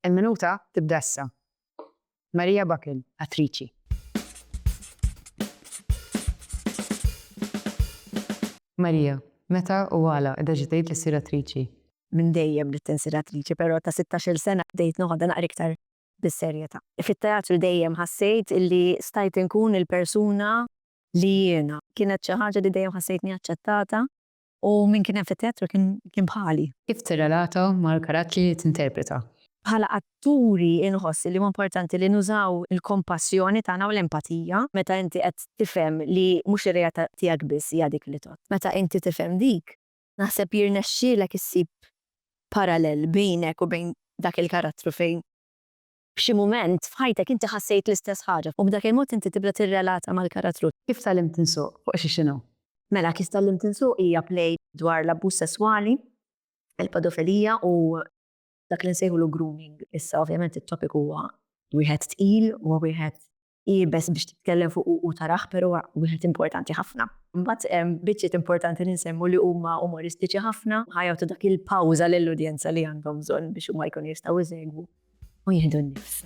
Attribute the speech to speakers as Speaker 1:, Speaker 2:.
Speaker 1: Il-minuta tibda issa. Maria Buckle, attriċi. Maria, meta u għala iddeċidejt li ssir attriċi?
Speaker 2: Minn dejjem ridt insir attriċi, però ta' sittax-il sena bdejt noħodha naqra iktar bis-serjetà. Fit-teatru dejjem ħassejt illi stajt inkun il-persuna li jiena. Kienet xi ħaġa li dejjem ħassejtni aċċettata u min kien hemm fit-teatru kien kien bħali.
Speaker 1: Kif tirrelata mal-karattri li tinterpreta?
Speaker 2: Bħala atturi inħoss li huwa importanti li nużaw il-kompassjoni tagħna u l-empatija meta inti qed tifhem li mhux ir-realtà tiegħek biss hija dik li tgħodd. Meta inti tifhem dik, naħseb jirnexxielek issib parallel bejnek u bejn dak il-karattru fejn f'xi mument f'ħajtek inti ħassejt l-istess ħaġa u b'dak il-mod inti tibda tirrelata mal-karattru.
Speaker 1: Kif tgħallimt insuq? Fuq xi x'inhu?
Speaker 2: Mela, Kif tgħallimt insuq hija play dwar l-abbuż sesswali, il-pedofilija u dak li nsejħulu grooming. Issa ovvjament it-topic huwa wieħed tqil, huwa wieħed iebes biex titkellem fuqu u tarah però huwa wieħed importanti ħafna. Imbagħad hemm biċċiet importanti li nsemmu li huma umoristiċi ħafna, ħa jagħtu dak il-pawża lill-udjenza li għandhom bżonn biex huma jkunu jistgħu jsegwu u jieħdu n-nifs.